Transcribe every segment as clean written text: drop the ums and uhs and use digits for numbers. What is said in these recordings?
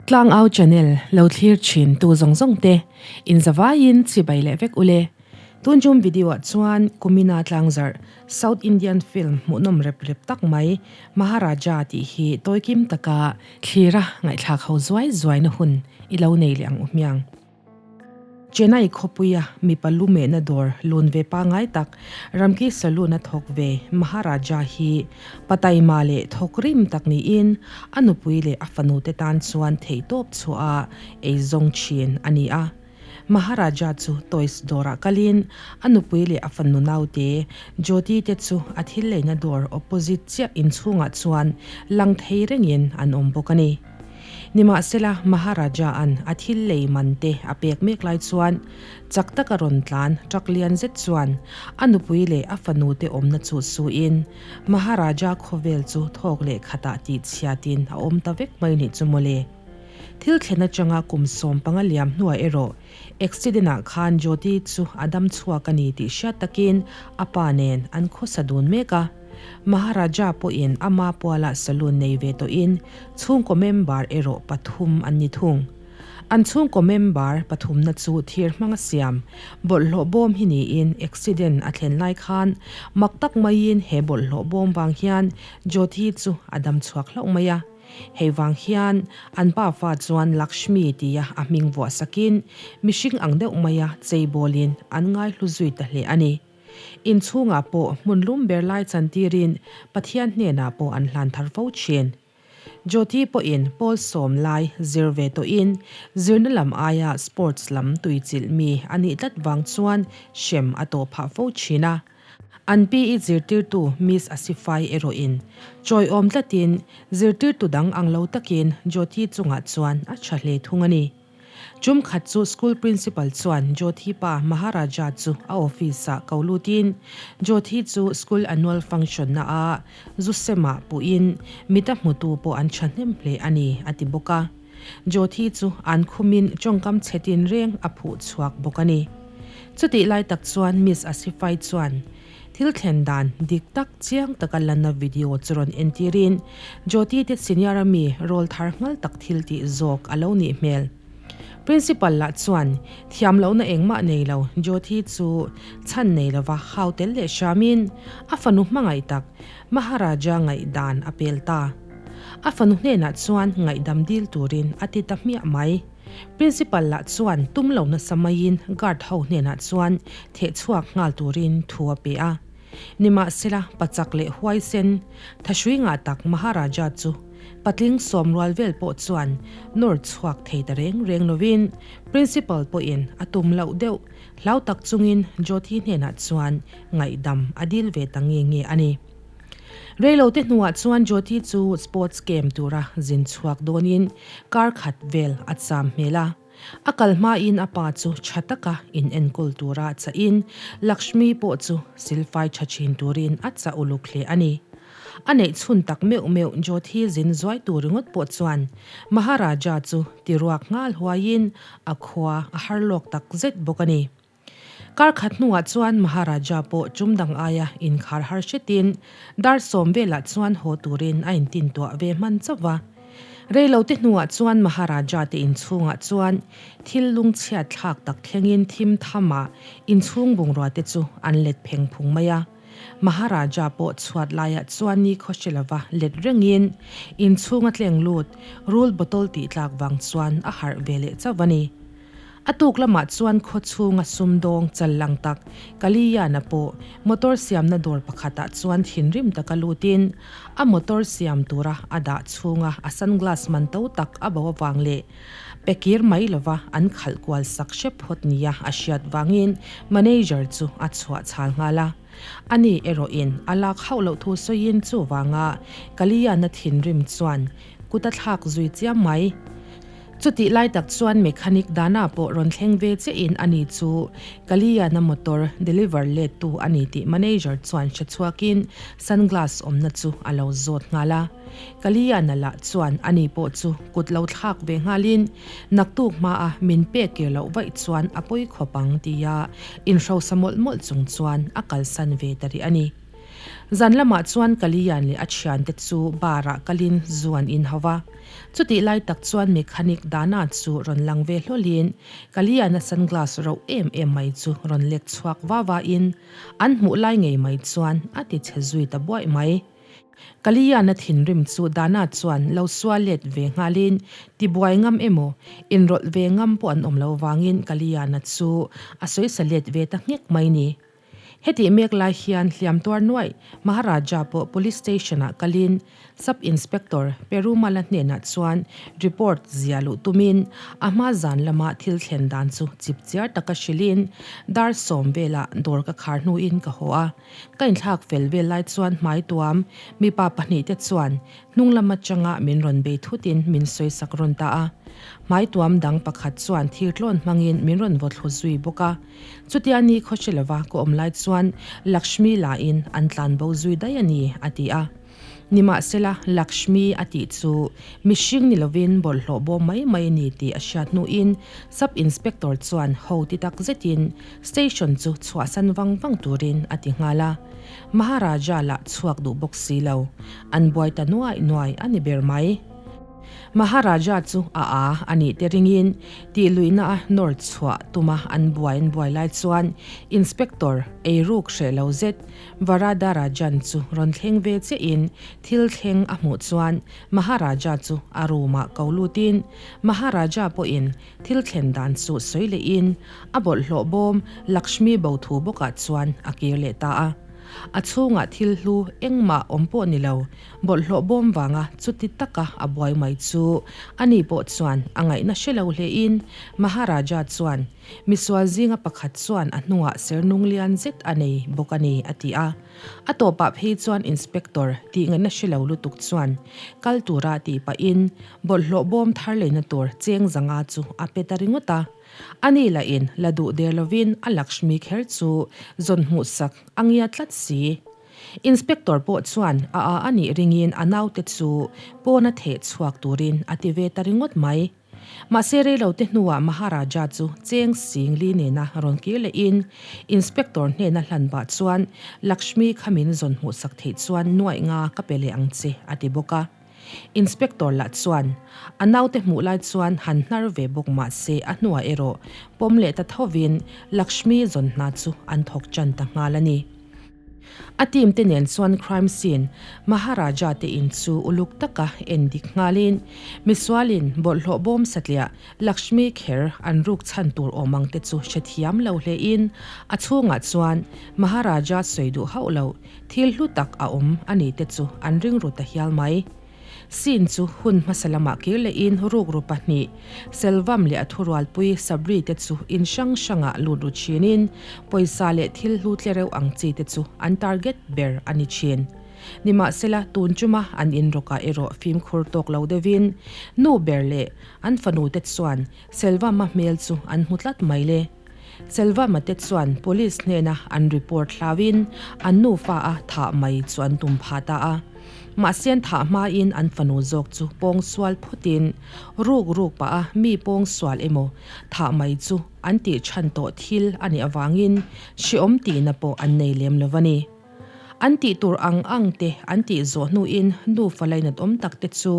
Tlangau channel lo thlir thin tu zawng zawng te in zavaiin chibai leh vek ule. Tun tum video ah chuan Kumina tlangzarh South Indian film hmuhnawm rep rep tak mai Maharaja tih hi tawikim taka thlira ngaihthlak ho zuai zuaina hun i lo nei leh ang u hmiang. Chennai khawpuia mipa lu mehna dawr lun ve pangngai tak Ramki Saloon a thawk ve Maharaja hi pataima leh thawk rim tak niin a nupui leh a fanute tan chuan theihtawp chhuah a eizawng thin a ni a. Maharaja chu toys dawrah kalin a nupui leh a fanu naute Jyoti te chu a thil leina dawr opposite chiah inchhungah chuan lang thei rengin an awm bawk a ni. Nimahsela, Maharaja-a'n a thil lei man te a pek mek lai chuan chak taka rawn tlan truck lian zet chuan a nupui leh a fanu te awmna chu suin Maharaja khawvel chu thawk leh khatah tih chhiatin a awm ta vek mai nih chu mawle. Thil thlen atanga kum 15 liam hnuah erawh accident-ah khan Jyoti chu a dam chhuak a ni tih hriat takin a pa nen an khawsa dun mek a. Maharaja pawhin ama pualah saloon nei ve tawhin chhungkaw member erawh pathum an ni thung. An chhungkaw member pathumna chu thir hmanga siam bawlhhlawh bawm hi niin accident a thlen lai khan mak tak maiin he bawlhhlawh bawm vang hian Jyoti chu a dam chhuak hlauh mai a. Hei vang hian an pafa chuan Lakshmi tia a hming vuah sakin mihring ang deuh maia cheibawlin an ngaihlu zui ta hle a ni. Inchhungah pawh hmun lum ber lai chantirin Pathian hnenah pawh an hlan thar fo thin. Jyoti pawhin pawl sawm lai zir ve tawhin zirna lam aia sports lam tuichilh mi a nih tlat vang chuan hrem a tawh phah fo thin a. An pi i zirtirtu Miss Asifai erawhin chawiawm tlatin zirtirtu dang ang lo takin Jyoti chungah chuan a tha hle thung a ni. Tum khat chu school principal chuan Jyoti pa Maharaja chu a office ah ko lutin Jyoti chu school annual function na ah zu semah puhin mita hmutu pawh an thahnem hle a ni a ti bawk a. Jyoti chu an khumin tawngkam chhe tinreng a phuh chhuak bawk a ni. Chutih lai tak chuan Miss Asifai chuan Thil thlen dan dik tak chiang taka lanna video chu rawn entirin Jyoti te senior a mi rawl thar nghal tak thil tih zawk a lo nih hmel. Principal lah chuan thiam lohna engmah nei lo Jyoti chu chhan nei lova hau tel leh hramin a fanu hmangaih tak Maharaja ngaihdan a pel ta. A fanu hnenah chuan ngaihdam dil turin a ti ta hmiah mai. Principal lah chuan tum lo nasa maiin guard ho hnenah chuan theh chhuak nghal turin thu a pe a. Nimahsela, pachak leh huaisen, thahrui ngah tak Maharaja chu patling sawmrual vel pawh chuan nawr chhuak thei ta reng reng lovin Principal pawhin a tum loh deuh hlau tak chungin Jyoti hnenah chuan ngaihdam a dil ve ta nge nge a ni. Reilote hnuah chuan Jyoti chu sports camp tura zin chhuak dawnin kar khat vel a cham hmel a. A kal hmain a pa chu tha taka in enkawl tura chahin Lakshmi pawh chu silfai tha thin turin a chah uluk hle a ni. A neih chhun tak meuh meuh Jyoti zin zuai tur ringawt pawh chuan Maharaja chu tiruak nghal huaiin a khua a har lawk tak zet bawk a ni. Kar khat hnuah chuan Maharaja pawh tum dang aia inkhar har hretin dar sawm velah chuan haw turin a intintuah ve hman chauh va. Reilote hnuah chuan Maharaja te inchhungah chuan thil lungchhiat thlak tak thlengin thim thama inchhung bungrua te chu an let pheng phung mai a. Maharaja pawh chhuat laiah chuan ni khaw hre lova let rengin inchhunga tleng lut rul bottle tih tlak vang chuan a harh ve leh chauh a ni. A tuk lamah chuan khaw chhunga sumdawng chal lang tak Kaliyana pawh motor siamna dawr pakhatah chuan thinrim taka lutin a motor siam tura a dah chhunga a sunglass man to tak a bo avang leh pe kir mai lova an khalh kual sak hrep phawt nia a hriat vangin manager chu a chhuah chhal nghal a. Ani erawhin a lak hauh loh thu sawiin chuvanga Kaliyana thinrim chuan kut a thlak zui chiam mai. Chutih lai tak chuan mechanic Dana pawh rawn thleng ve chiahin ani chu Kaliyana motor deliver let tu a ni tih manager chuan hre chhuakin sunglass awmna chu a lo zawt nghal a. Kaliyana lah chuan ani pawh chu kut lo thlak ve nghalin naktuk hmaa min pek kir loh vaih chuan a pawi khawp ang tia inhrosa mawlh mawlh chung chuan a kalsan ve ta rih a ni. Zan lamah chuan Kalian leh a thiante chu bar-ah kalin zu an inhau va. Chutih lai tak chuan mechanic Dana chu rawn lang ve hlawlin Kaliana sunglass roh em em mai chu rawn lek chhuak va vain an hmuh lai ngei mai chuan a ti chhe zui ta buaih mai. Kaliana thinrim chu Dana chuan lo sual let ve nghalin tibuai ngam emaw inrawlh ve ngam pawh an awm lo vangin Kaliana chu a sawisa let ve ta nghek mai ni. Hetih mek lai hian hliam tuar nuaih Maharaja pawh Police Station-ah kalin Sub Inspector Perumala hnenah chuan report zia luh tumin a hma zan lama thil thlen dan chu chipchiar taka hrilhin dar sawm velah dawr ka khar hnuin ka haw a. Ka inthlak fel vel lai chuan hmai tuam mipa pahnihte chuan Hnung lam atanga min rawn bei thutin min sawisak rawn ta a. Hmai tuam dang pakhat chuan thir tlawn hmangin min rawn vaw thlu zui bawk a. Chutia ni khawhre lova ka awm lai chuan Lakshmi lahin an tlan bo zui daih a ni, a ti a. Nimahsela, Lakshmi a tih chu mihring ni lovin bawlhhlawh bawm mai mai a ni tih a hriat hnuin Sub Inspector chuan ho ti tak zetin Station chu chhuahsan vang vang turin a ti nghal a. Maharaja lah chhuak duh bawk si lo. An buai ta nuai nuai a ni ber mai. Maharaja chu a a a nih te ringin tih luihna a nawr chhuah tuma an buai an buai lai chuan Inspector eiruk hreh lo zet Varadarajan chu rawn thleng ve chiahin thil thleng a hmuh chuan Maharaja chu a room ah ko lutin Maharaja pawhin Thil thlen dan chu sawi lehin a bawlhhlawh bawm Lakshmi bo thu bawkah chuan a kir leh ta a. A chhungah thil hlu engmah awm pawh ni lo, bawlhhlawh bawm vanga chuti taka a buai mai chu ani pawh chuan a ngaihna hre lo hlein Maharaja chuan misual zinga pakhat chuan a hnungah sernung lian zet a nei bawk a ni a ti a. A tawpah phei chuan Inspector tih ngaihna hre lo lutuk chuan kal tura tih pahin Bawlhhlawh bawm thar leina tur cheng zanga chu a pe ta ringawt a. Ani lahin la duh der lovin a Lakshmi kher chu zawn hmuhsak a ngia tlat si. Inspector pawh chuan a a anih ringin a naute chu pawna theh chhuak turin a ti ve ta ringawt mai. Mahse reilote hnuah Maharaja chu cheng sing li nena rawn kir lehin Inspector hnena hlan bah chuan Lakshmi kha min zawn hmuhsak theih chuan nuaih nga ka pe leh ang che a ti bawk a. Inspector lah chuan a naute hmuh lai chuan han hnar ve bawk mah se a hnuah erawh pawm leh ta thovin Lakshmi zawn hna chu an thawk tan ta nghal a ni. A team te nen chuan crime scene Maharaja te in chu uluk taka en dik nghalin misualin bawlhhlawh bawm satliah Lakshmi kher an ruk chhan tur awm ang te chu hrethiam lo hlein a chhungah chuan Maharaja sawi duh hauh loh Thil hlu tak a awm a ni te chu an ring ru ta hial mai. Scene chu hun hmasa lamah kir lehin rukru pahnih, Selvam leh a thurualpui Sabri te chu in hrang hrangah lut ru thinin pawisa leh thil hlu tle reuh ang chi te chu an target ber a ni thin. Nimahsela tun chuma an inrawkah erawh fimkhur tawk lo deuhin nu ber leh an fanu te chuan Selvama hmel chu an hmu tlat mai le. Selvama te chuan police hnena an report hlauin an nufa a thah mai chu an tum phah ta a. Mahse an thah hmain an fanu zawk chu pawngsual phutin ruk ruk pah a mi pawngsual emaw thah mai chu an tih chhan tawh thil a nih avangin hreawm tihna pawh an nei lem lo a ni. An tih tur ang ang te an tih zawh hnuin nufa lainat awm tak te chu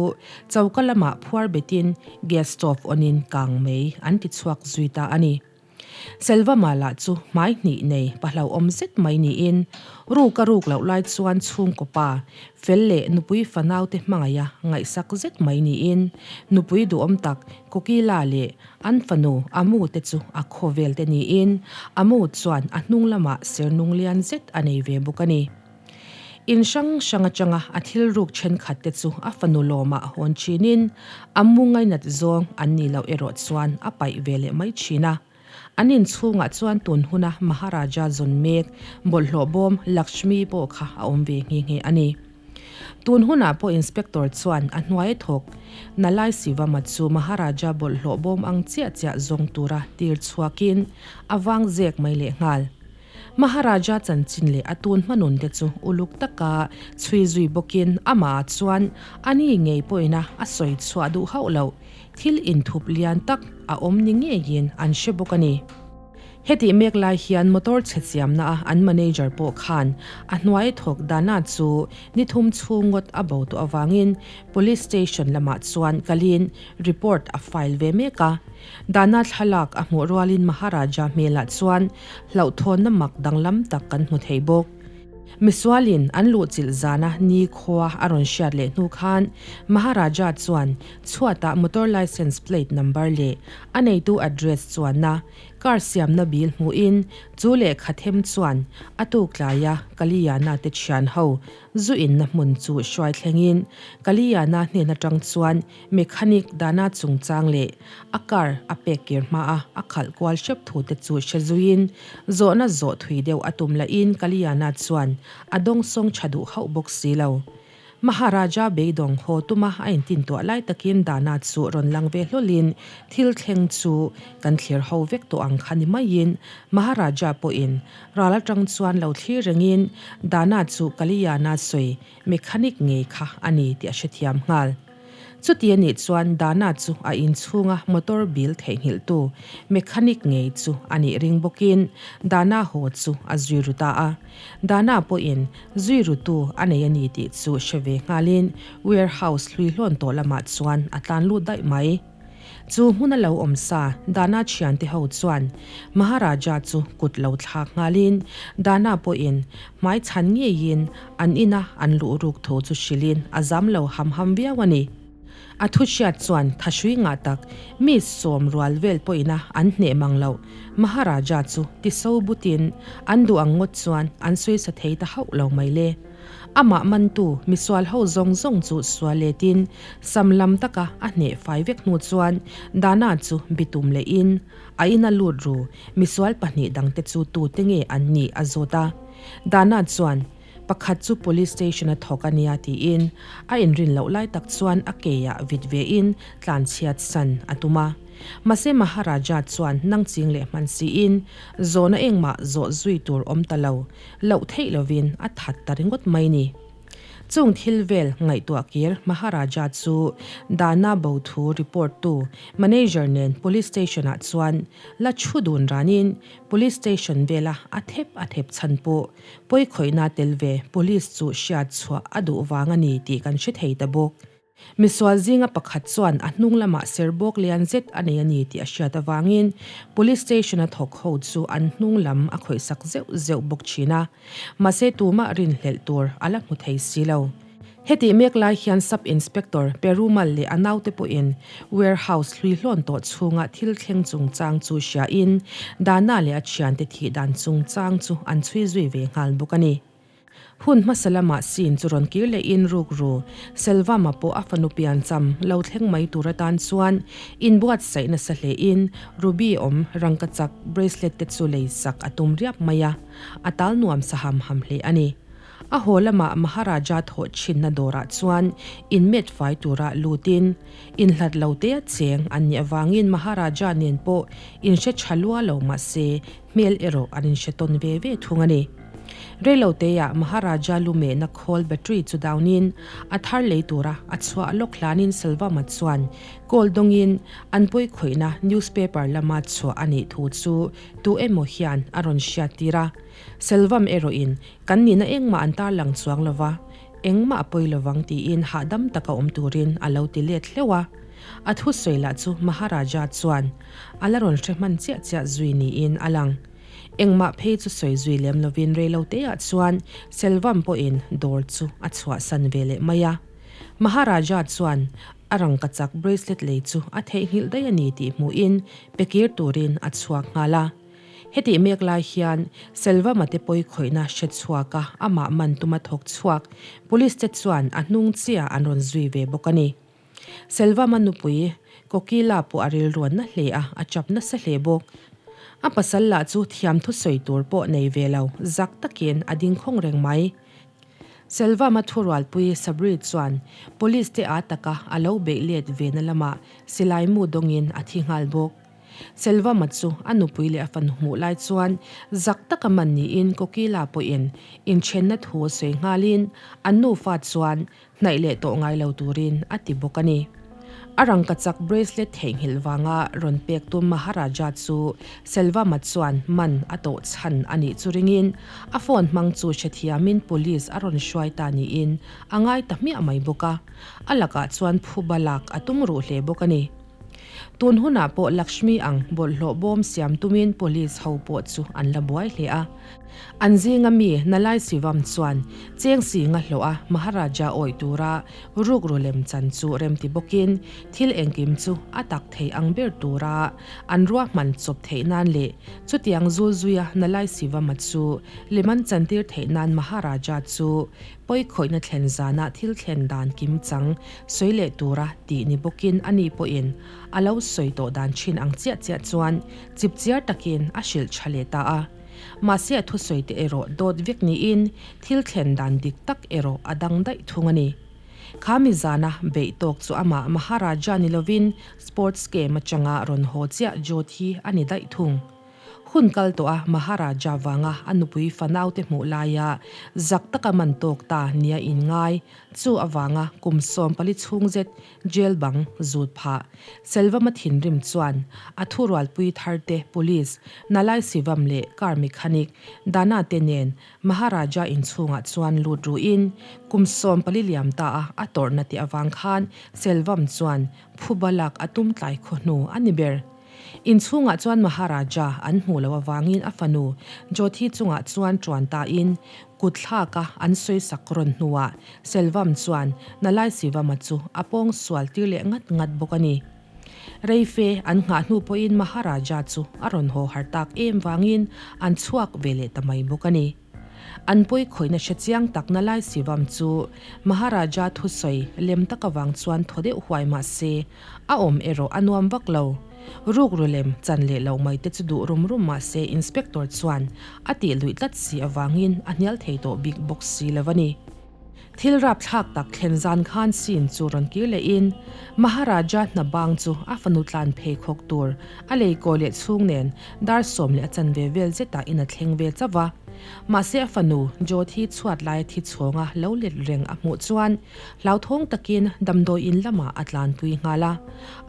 choka lamah phuar betin gas stove on in kang mei an ti chhuak zui ta a ni. Selvama lah chu hmai hnih nei pahlauhawm zet mai niin ruk a ruk loh lai chuan chhungkaw pa fel leh nupui fanaute hmangaiha ngaihsak zet mai niin nupui duhawm tak Kokila leh An fanu Amu te chu a khawvel te niin Amu chuan a hnung lamah ser nung lian zet a nei ve bawk a ni. In hrang hrang atanga a thil ruk thenkhat te chu a fanu lawmah hawn thinin Amu ngainat zawng an nih loh erawh chuan a paih ve leh mai thin a. An inchhungah chuan tun huna Maharaja zawn mek bawlhhlawh bawm Lakshmi pawh kha a awm ve nghe nghe a ni. Tun hunah pawh Inspector chuan a hnuai thawk Nalai Sivama chu Maharaja bawlhhlawh bawm ang chiah chiah zawng tura tir chhuakin a vang zek mai leh nghal. Maharaja chanchin leh a tun hmanun te chu uluk taka chhui zui bawkin amah chuan a ni ngei pawhina a sawi chhuah duh hauh loh thil inthup lian tak a awm ni ngeiin an hre bawk a ni. Hetih mek lai hian motor chhe siamna a an manager pawh khan a hnuai thawk Dana chu ni thum chhung ngawt a bo tawh avangin Police station lamah chuan kalin report a file ve mek a. Dana thlalak a hmuh rualin Maharaja hmelah chuan hlauhthawnna mak danglam tak kan hmu thei bawk. Misualin an luhchilh zana nikhua a rawn hriat leh hnu khan Maharaja chuan chhuatah motor licence plate number leh a neitu address chuanna car siamna bill hmuhin chu lehkha them chuan a tuk tlaia Kaliyana te thian ho zu inna hmun chu hruai thlengin Kaliyana hnen atang chuan Mechanic Dana chungchang leh a car a pek kir hmaa a khalh kual hrep thu te chu hre zuiin zawhna zawh thui deuh a tum lahin Kaliyana chuan a dawngsawng tha duh hauh bawk si lo. Maharaja beidawng haw tuma a intintuah lai takin Dana chu rawn lang ve hlawlin thil thleng chu kan thlir ho vek tawh ang kha ni maiin Maharaja pawhin ral atang chuan lo thlir rengin Dana chu Kaliyana sawi mechanic ngei kha a ni tih a hrethiam nghal. Chuti a nih chuan Dana chu a inchhunga motor bill theihnghilhtu mechanic ngei chu a nih ring bawkin Dana haw chu a zui ru ta a. Dana pawhin zui rutu a nei a ni tih chu hre ve nghalin warehouse hlui hlawn tawh lamah chuan a tlan lut daih mai. Chu hmuna lo awm sa Dana thiante ho chuan Maharaja chu kut lo thlak nghalin Dana pawhin hmai chhan ngeiin an ina an luh ruk thu chu hrilhin a zam lo ham ham viau a ni. A thu hriat chuan thahrui ngah tak mi sawm rual vel pawhina an hneh mang loh Maharaja chu tiso butin an duh ang ngawt chuan an sawisa thei ta hauh lo mai le. Amah mantu misual ho zawng zawng chu sual letin sam lam taka a hneh fai vek hnu chuan Dana chu bitum lehin a ina lut ru misual pahnih dangte chu tute nge an nih a zawt a. Dana chuan pakhat chu police station a thawk a nia tiin a inrin loh lai tak chuan a keah vit vein tlanchhiat san a tum a. Mahse Maharaja chuan nang ching leh hman siin zawhna engmah zawh zui tur awm ta lo Loh theih lovin a that ta ringawt mai ni. Chung thil vel ngaihtuah kir Maharaja chu Dana bo thu report tu manager nen police station ah chuan la thu dun ranin police station vela a thep a thep chhan pawh pawikhawihna tel ve police chu hriat chhuah a duh vang a ni tih kan hre thei ta bawk. Misual zinga pakhat chuan a hnung lamah ser bawk lian zet a nei a ni tih a hriat avangin Police Station a thawk ho chu an hnung lam a khawihsak zeuh zeuh bawk thin a, mahse tumah rinhlelh tur a la hmu thei si lo. Hetih mek lai hian Sub Inspector Perumal leh a naute pawhin warehouse hlui hlawn tawh chhunga thil thleng chungchang chu hriain Dana leh a thiante thih dan chungchang chu an chhui zui ve nghal bawk a ni. Hun hmasa lamah scene chu rawn kir lehin rukru Selvama pawh a fanu piancham lo thleng mai tur atan chuan inbuatsaih nasa hlein Ruby awm rangkachak bracelet te chu lei sak a tum riap mai a, a tal nuam sa ham ham hle a ni. A haw lamah Maharaja thawh thinna dawrah chuan inmet fai tura lutin inhlat lo te cheng an nih avangin Maharaja nen pawh inhre tha lua lo mahse hmel erawh an inhre tawn ve ve thung a ni. Reiloteah Maharaja lu mehna khawl battery chu downin a thar lei tura a chhuah lawk hlanin Selvama chuan call dawngin an pawi khawihna newspaper lama chhuah a nih thu chu tu emaw hian a rawn hriattir a. Selvam erawhin kan nihna engmah an tarlang chuang lova, engmah a pawi lovang tiin hahdam taka awm turin a lo ti let hleuh a. A thusawi lah chu Maharaja chuan a la rawn hre hman chiah chiah zui niin a lang. Engmah phei chu sawi zui lem lovin reiloteah chuan Selvam pawhin dawr chu a chhuahsan ve leh mai a. Maharaja chuan a rangkachak bracelet lei chu a theihnghilh daih a ni tih hmuhin pe kir turin a chhuak nghal a. Hetih mek lai hian Selvama te pawi khawihna hre chhuak a, amah man tuma thawk chhuak police te chuan a hnung chiah an rawn zui ve bawk a ni. Selvama nupui Kokila pawh a rilruan na hle a, a chap nasa hle bawk. A pasal lah chu thiam thusawi tur pawh nei ve lo, zak takin a ding khawng reng mai. Selvama thurualpui Sabri chuan Police te aa taka a lo beih let ve na lamah silai mu dawngin a thi nghal bawk. Selvama chu a nupui leh a fanu hmuh lai chuan zak taka man niin Kokila pawhin inthenna thu a sawi nghalin an nufa chuan Hnaih leh tawh ngai lo turin a ti bawk a ni. A rangkachak bracelet theihnghilh vanga rawn pek tum Maharaja chu Selvama chuan man a tawh chhan a nih chu ringin a phone hmang chu hrethiamin police a rawn hruai ta niin a ngai ta hmiah mai bawk a, a lakah chuan phuba lak a tum ruh hle bawk a ni. Tun hunah pawh Lakshmi ang bawlhhlawh bawm siam tumin police ho pawh chu an la buai hle a. An zinga mi Nalai Sivam chuan cheng singa hlawh a Maharaja awih tura rukru lem chan chu remti bawkin thil engkim chu a tak thei ang ber tura an ruahman chawp theih nan leh chutiang zul zuia Nalai Sivama chu lem an chantir theih nan Maharaja chu Pawikhawihna thlen zana thil thlen dan kim chang sawi leh tura tih ni bawkin ani pawhin a lo sawi tawh dan thin ang chiah chiah chuan chipchiar takin a hrilh tha leh ta a. Mahse a thusawi te erawh dawt vek niin thil thlen dan dik tak erawh a dang daih thung a ni. Kha mi zana beih tawk chu amah Maharaja ni lovin sports game atanga rawn haw chiah Jyot hi a ni daih thung. Hun kal tawh a Maharaja vanga a nupui fanaute hmuh laia zak taka man tawk ta nia inngai chu avanga kum 14 chhung zet jail bang zut phah. Selvama thinrim chuan a thurualpui tharte police Nalai Sivam leh car mechanic Dana te nen Maharaja inchhungah chuan lut ruhin kum 14 liam ta a a tawrhna tih avang khan Selvam chuan phuba lak a tum tlai khaw hnu a ni ber. Inchhungah chuan Maharaja an hmuh loh avangin a fanu Jyothi chungah chuan ṭuan tain kut thlaka an sawisak rawn hnuah Selvam chuan Nalai Sivama chu a pawng sual tir leh ngat ngat bawk a ni. Reife an nghah hnu pawhin Maharaja chu a rawn haw har tak em vangin an chhuak ve leh ta mai bawk a ni. An pawi khawihna hre chiang tak Nalai Sivam chu Maharaja thusawi lem tak avang chuan thaw deuh huai mah se a awm erawh a nuam vak lo. Rukru lem chan leh lo mai te chu duh rum rum mah se Inspector chuan a tih luih tlat si avangin a hnial thei tawh bik bawk si lo a ni. Thil rapthlak tak thlen zan khan scene chu rawn kir lehin Maharaja hna bang chu a fanu tlan pheikhawk tur a lei kawi leh chhung nen dar sawm leh a chanve vel zetah in a thleng ve chauh a. Mahse a fanu Jyoti chhuat laia thi chhawnga lo let reng a hmuh chuan hlauthawng takin damdawi in lamah a tlanpui nghal a.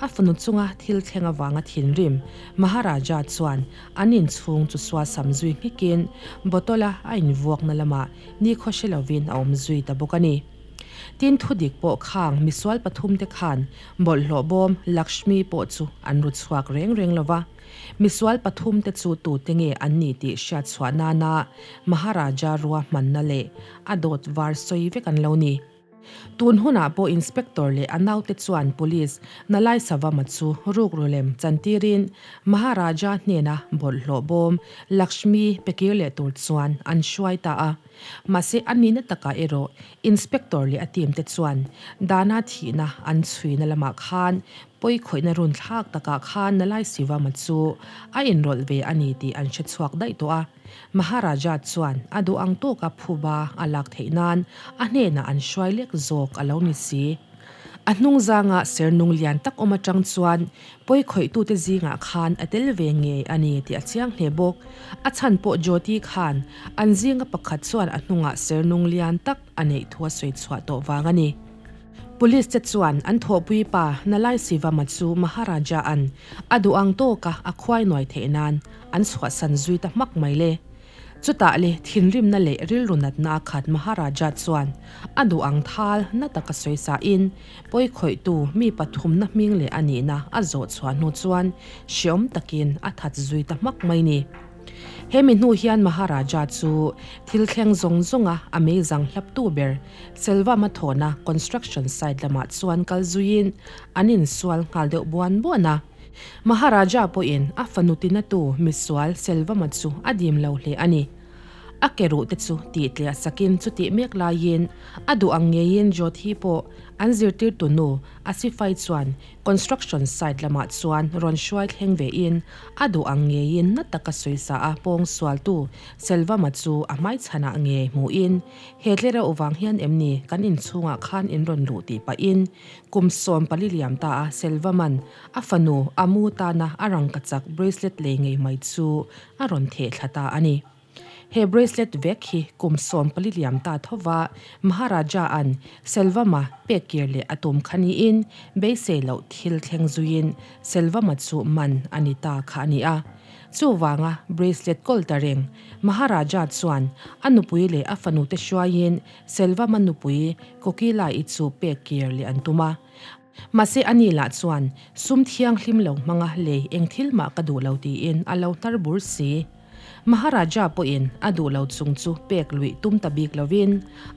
A fanu chunga thil thleng avanga thinrim Maharaja chuan an inchhung chu suasam zui nghekin bottle-a a invuakna lamah Nikhaw hre lovin a awm zui ta bawk a ni. Tin, thudik pawh khang misual pathumte khan bawlhhlawh bawm Lakshmi pawh chu an ru chhuak reng reng lo va. Misual pathumte chu tute nge an ni tih hriat chhuah nana Maharaja ruahmanna leh a dawt var sawi vek an lo ni. Tun hunah pawh Inspector leh a naute chuan Police Nalai Savama chu rukru lem chantirin Maharaja hnena bawlhhlawh bawm Lakshmi pe kir leh tur chuan an hruai ta a. Mahse a nihna takah erawh Inspector leh a team te chuan Dana thihna an chhuina lamah khan pawikhawihna runthlak takah khan Nalai Sivama chu a inrawlh ve a ni tih an hrechhuak daih tawh a. Maharaja chuan a duh ang tawka phuba a lak theih nan a hnenah an hruai lek zawk a lo ni si. A hnung zanga sernung lian tak awm atang chuan pawikhawih-tute zingah khan a tel ve ngei a ni tih a chiang hle bawk. A chhan pawh Jyoti khan an zinga pakhat chuan a hnungah sernung lian tak a neih thu a sawi chhuah tawh vang a ni. Police te chuan an thawhpui pa Nalai Sivama chu Maharaja an a duh ang tawka a khuai nuai theih nan an chhuahsan zui ta hmak mai le. Chutah le thinrimna leh rilru natna a khat Maharaja chuan a duh ang thal na taka sawi sahin pawikhawihtu mi pathumna hming leh a nihna a zawh chhuah hnu chuan hreawm takin a that zui ta hmak mai ni. He mi hnu hian Maharaja chu thil thleng zawng zawnga a meizang hlaptu ber Selvama thawhna construction site lamah chuan kal zuiin an insual nghal deuh buan buan a. Maharaja pawhin a fanu tinatu misual Selvama chu a dim lo hle a ni. A ke ruh te chu tih tliah sakin chutih mek laiin a duh ang ngeiin Jyoti pawh an zirtirtu nu Asifai chuan Construction site lamah chuan rawn hruai thleng vein a duh ang ngeiin na taka sawisa a pawng sualtu Selvama chu a hmaichhanah ngei hmuhin he tlereuh vang hian em ni kan inchhungah khan in rawn luh tih pahin kum 14 liam ta a Selvaman a fanu a mu tana a rangkachak bracelet lei ngei mai chu a rawn theh thla ta a ni. He bracelet vek hi kum 14 liam ta thova Maharaja-a'n Selvama pek kir leh a tum kha niin beisei loh thil thleng zuiin Selvama chu man a ni ta kha a ni a. Chuvanga bracelet kawl ta reng Maharaja chuan a nupui leh a fanute hruaiin Selvama nupui Kokila-i chu pek kir leh an tum a. Mahse ani lah chuan sum thianghlim lo hmanga lei eng thil mah ka duh lo tiin a lo hnar bur si. Maharaja pawhin a duh lo chung chu pek luih tum ta bik lovin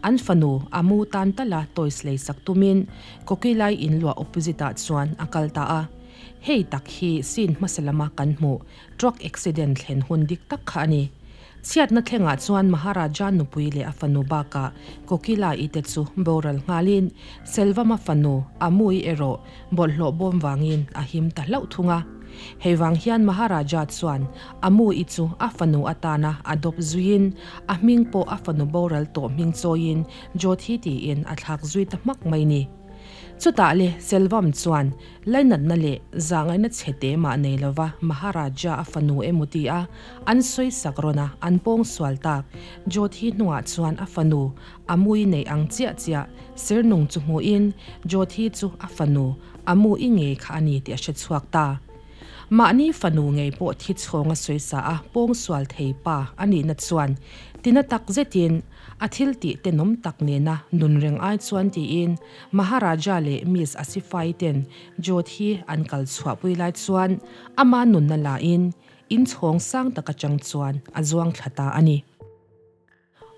an fanu a mu tan tala toys lei sak tumin Kokilai inluah opposite ah chuan a kal ta a. Hei tak hi scene hmasa lama kan hmuh truck accident thlen hun dik tak kha a ni. Chhiatna thlengah chuan Maharaja nupui leh a fanu bakah Kokila-i te chu boral nghalin Selvama fanu Amui erawh bawlhhlawh bawm vangin a him ta hlauh thung a. Hei vang hian Maharaja chuan Amui chu a fanu atana a dawp zuiin a hming pawh a fanu boral tawh hming chawiin Jyothi tiin a thlak zui ta hmak mai ni. Chutah le Selvam chuan Lainatna leh zahngaihna chhe te mah nei lova Maharaja a fanu emaw ti a, an sawi sak rawn a, an pawng sual tak. Jyothi hnungah chuan a fanu a mui neih ang chiah chiah ser nung chu hmuhin Jyothi chu a fanu a mu i ngei kha a ni tih a hre chhuak ta. Mahni fanu ngei pawh thi chhawng a sawi sa a, pawng sual thei pa a nihna chuan tina tak zetin a thil tih tenawm tak nena nun reng ai chuan tiin Maharaja leh Miss Asifai ten Jyot hi an kal chhuahpui lai chuan ama nunna lain inchhawng sang tak atang chuan a zuang thla ta a ni.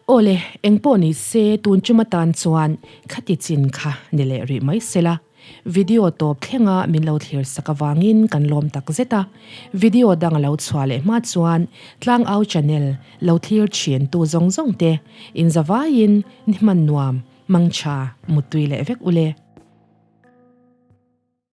Awle, engpawh ni se tun tum atan chuan khati chin kha ni leh rih mai sela. Video tawp thlenga min lo thlir sak avangin kan lawm tak zet a. Video dang a lo chhuah leh hma chuan Tlangau channel lo thlir thin tu zawng zawng te inzavaiin ni hman nuam, mangtha, muttui leh vek ule.